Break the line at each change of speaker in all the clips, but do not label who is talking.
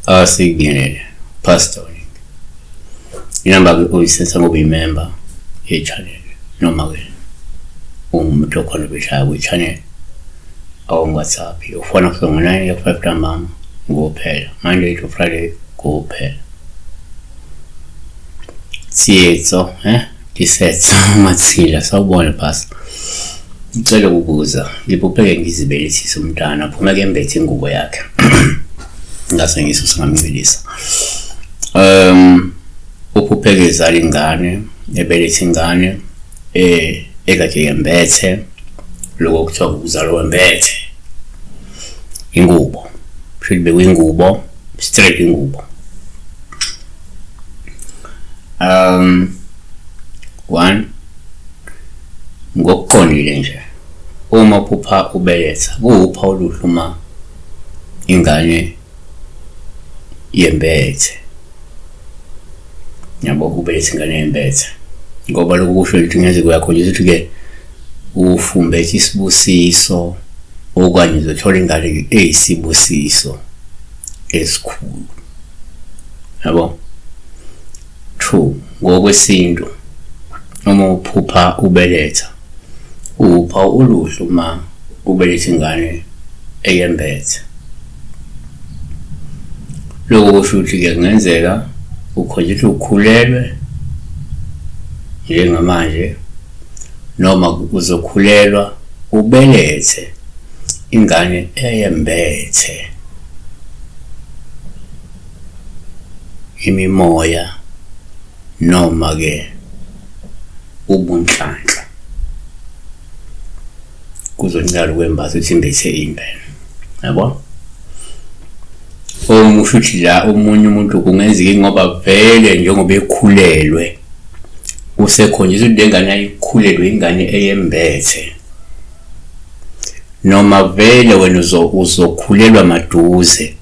Asikubingelele Pastor Oningi. Inamba-ke oyisensa ngoba uyimember ye-channel noma-ke ungumuntu okhona obeshaya kwi-channel awungu-WhatsApp ufona kusuka ngo-9 kuya ku-5 ntambama kuphela Monday to Friday kuphela. Tsietso eh Tisetso Matsila sawubona Pastor. Ngicela ukubuza ngiphupheke ngizibelethisa umntana phuma ke embethe ingubo yakhe. Ngase ngisusa ngamncelisa. Uphupheke ezala ingane ebeletha ingane ekade yembethe lokho kuthiwa ukuzalwa wembethe ingubo should be ingubo straight ingubo. One, ngokuqondile nje uma uphupha ubeletha kuwuphawu oluhle uma ingane yembethe yabo ubeletha ingane yembethe ngoba lokhu kusho ukuthi kungenzeka uyakhonjiswa ukuthi-ke ufumbethe isibusiso okanye uzothola ingane eyisibusiso esikhulu yabo. Two, ngokwesintu uma uphupha ubeletha uwuphawu oluhle uma ubeletha ingane eyembethe. Lokho kusho ukuthi-ke kungenzeka ukhonjiswa ukhulelwe njengamanje noma uzokhulelwa ubelethe ingane eyembethe imimoya noma-ke ubunhlanhla. Kuzoncela ukwembatha ukuthi imbethe ini phela, yabo? Omusho ukuthi la omunye umuntu kungenzeka ingoba vele njengoba ekhulelwe usekhonjiswa ukuthi le ngane ayikhulelwe ingane eyembethe noma vele wena uzokhulelwa maduze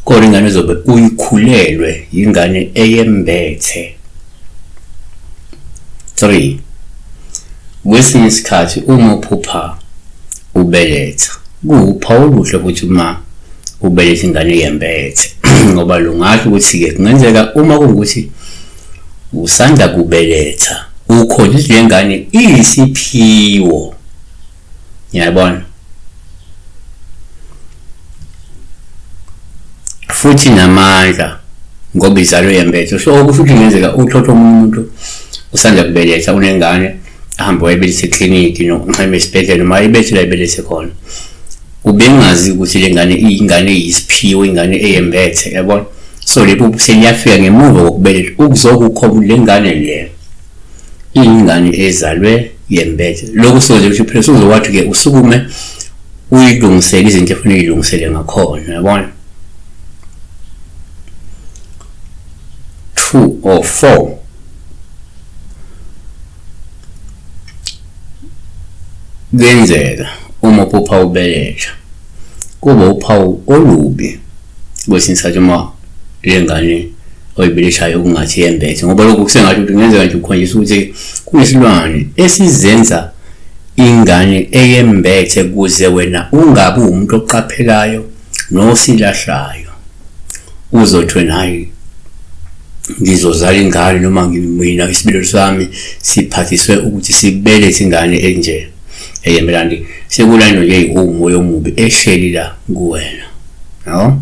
kodwa ingane uzobe uyikhulelwe ingane eyembethe. 3 kwesinye isikhathi uma uphupha ubeletha kuwuphawu oluhle ukuthi uma ubeletha ingane eyembethe ngoba lungasho ukuthi-ke kungenzeka uma kungukuthi usanda kubeletha ukhonjiswa le ngane iyisiphiwo ngiyabona futhi namandla ngoba izalo yembethe so okusho ukuthi kungenzeka uthothe omunye umuntu usanda kubeletha unengane ahambe wayebeletha ekliniki noma esibhedlela noma ayibelethe la ibelethe khona ubengazi ukuthi le ngane iyingane eyisiphiwo ingane eyembethe yabona so leli seliyafika ngemuva kokubeletha ukuzokukhomba le ngane le iyingane ezalwe yembethe lokhu soze ukuthi phela usuzokwathi ke usukume uyilungisele izinto efuna uyilungisele ngakhona yabona 2 or 4 kuyenzeka uma uphupha ubeletha kuba uphawu olubi kwesinye isikhathi uma le ngane oyibelethayo kungathi yembethe ngoba lokhu kusengathi ukuthi kungenzeka nje ukhonjiswa ukuthi kunesilwane esizenza ingane eyembethe kuze wena ungabi umuntu oqaphelayo nosilahlayo uzothi wena hayi ngizozala ingane noma mina isibilo sami siphathiswe ukuthi sibelethe ingane enje eyembelandi sekulandwa nje umoya omubi ehleli la kuwena yabo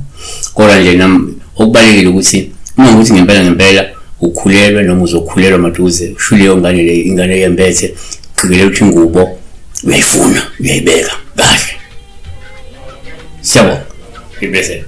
kodwa nje nami okubalekile ukuthi uma ukuthi ngempela ngempela ukhulelwe noma uzokhulelwa maduze usho leyo ngane le ingane yembethe qikelela ukuthi ingubo uyayifuna uyayibeka kahle. Siyabonga. Be blessed.